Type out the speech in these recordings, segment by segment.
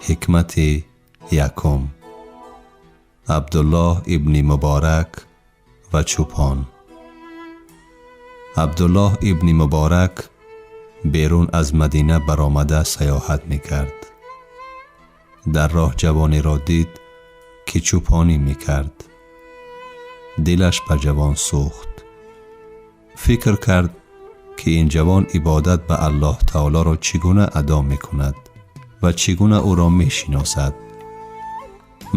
Ҳикмати якум: Абдуллоҳ ибни Муборак ва чӯпон. Абдуллоҳ ибни Муборак берун аз Мадина баромада саёҳат мекард. Дар роҳ ҷавонеро дид, ки чӯпонӣ мекард. Дилаш ба ҷавон сӯхт. Фикр кард, ки ин ҷавон ибодат ба Аллоҳ таолоро чӣ гуна адо мекунад ва чӣ гуна ӯро мешиносад.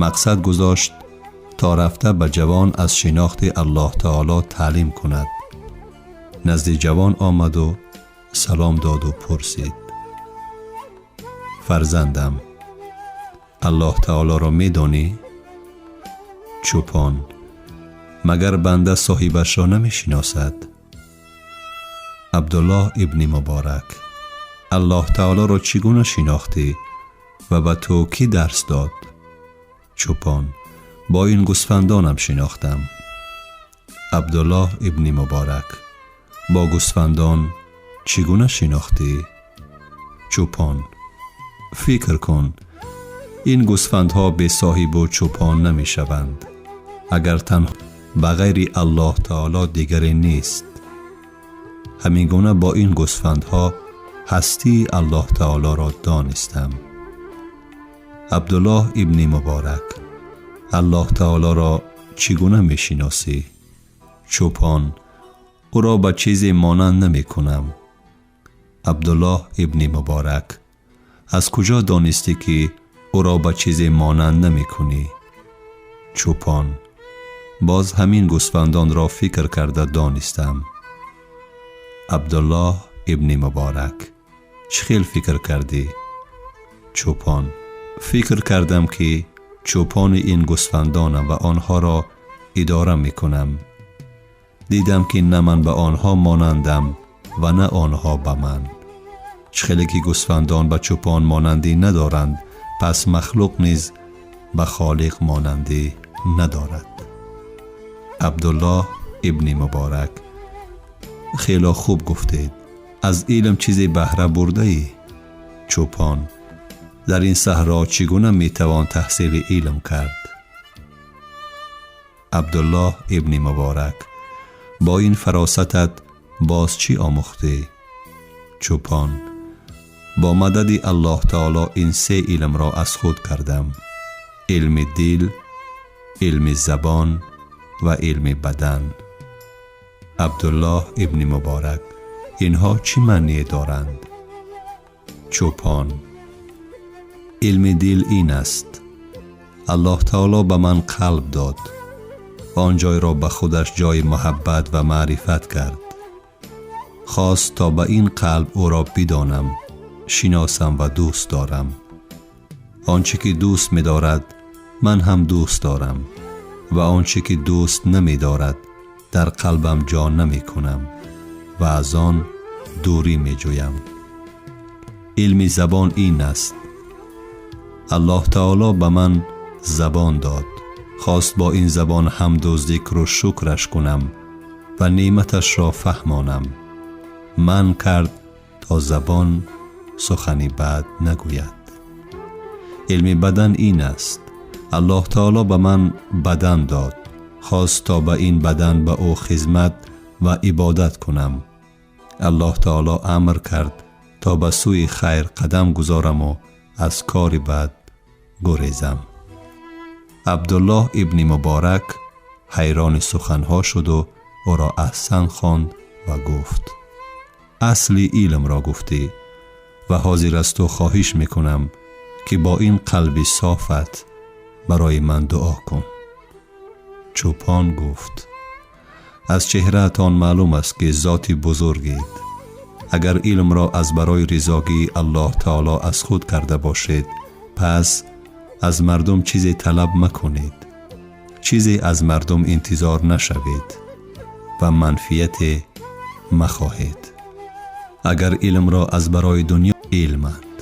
Мақсад гузошт, то рафта ба ҷавон аз шинохти Аллоҳ таоло таълим кунад. Назди ҷавон омаду салом доду пурсид: «Фарзандам, Аллоҳ таолоро медонӣ?» Чӯпон: «Магар банда соҳибашро намешиносад?» Абдуллоҳ ибни Муборак: «Аллоҳ таолоро чӣ гуна шинохтӣ ва ба ту кӣ дарс дод?» Чӯпон: «Бо ин гӯсфандонам шинохтам». Абдуллоҳ ибни Муборак: «Бо гӯсфандон чӣ гуна шинохтӣ?» Чӯпон: «Фикр кун, ин гӯсфандҳо бесоҳибу чӯпон намешаванд. Агар танҳо ба ғайри Аллоҳ таоло дигаре нест, ҳамин гуна бо ин гӯсфандҳо ҳастии Аллоҳ таолоро донистам». Абдуллоҳ ибни Муборак: «Аллоҳ таолоро чӣ гуна мешиносӣ?» Чӯпон: «Ӯро ба чизе монанд намекунам». Абдуллоҳ ибни Муборак: «Аз куҷо донистӣ, ки ӯро ба чизе монанд намекунӣ?» Чӯпон: «Боз ҳамин гӯсфандонро фикр карда донистам». Абдуллоҳ ибни Муборак: «Чӣ хел фикр кардӣ?» Чӯпон: «Фикр кардам, ки чӯпони ин гӯсфандонам ва онҳоро идора мекунам. Дидам, ки на ман ба онҳо монандам ва на онҳо ба ман. Чӣ хеле ки гӯсфандон ба чӯпон монандӣ надоранд, пас махлуқ низ ба холиқ монандӣ надорад». Абдуллоҳ ибни Муборак: «Хело хуб гуфтед. Аз илм чизе баҳра бурдаӣ?» Чӯпон: «Дар ин саҳро чӣ гуна метавон таҳсили илм кард?» Абдуллоҳ ибни Муборак: «Бо ин фаросатат боз чӣ омӯхтӣ?» Чӯпон: «Бо мадади Аллоҳ таоло ин се илмро аз худ кардам: илми дил, илми забон ва илми бадан». Абдуллоҳ ибни Муборак: «Инҳо чӣ маъние доранд?» Чӯпон: «Илми дил ин аст: Аллоҳ таоло ба ман қалб дод ва он ҷойро ба худаш ҷои муҳаббат ва маърифат кард. Хост, то ба ин қалб ӯро бидонам, шиносам ва дӯст дорам. Он чӣ ки дӯст медорад, ман ҳам дӯст дорам ва он чӣ ки дӯст намедорад, дар қалбам ҷо намекунам ва аз он дурӣ меҷӯям. Илми забон ин аст: Аллоҳ таоло ба ман забон дод, хост бо ин забон ҳамду зикру шукраш кунам ва неъматашро фаҳмонам. Манъ кард, то забон сухани бад нагӯяд. Илми бадан ин аст: Аллоҳ таоло ба ман бадан дод, хост, то ба ин бадан ба ӯ хизмат ва ибодат кунам. Аллоҳ таоло амр кард, то ба сӯи хайр қадам гузораму аз кори бад гурезам». Абдуллоҳ ибни Муборак ҳайрони суханҳо шуду ӯро аҳсан хонд ва гуфт: «Асли илмро гуфтӣ ва ҳозир аз ту хоҳиш мекунам, ки бо ин қалби софат барои ман дуо кун». Чӯпон гуфт: «Аз чеҳраатон маълум аст, ки зоти бузургед. Агар илмро аз барои ризогии Аллоҳ таоло аз худ карда бошед, пас аз мардум чизе талаб макунед, чизе аз мардум интизор нашавед ва манфиате махоҳед. Агар илмро аз барои дунё илманд».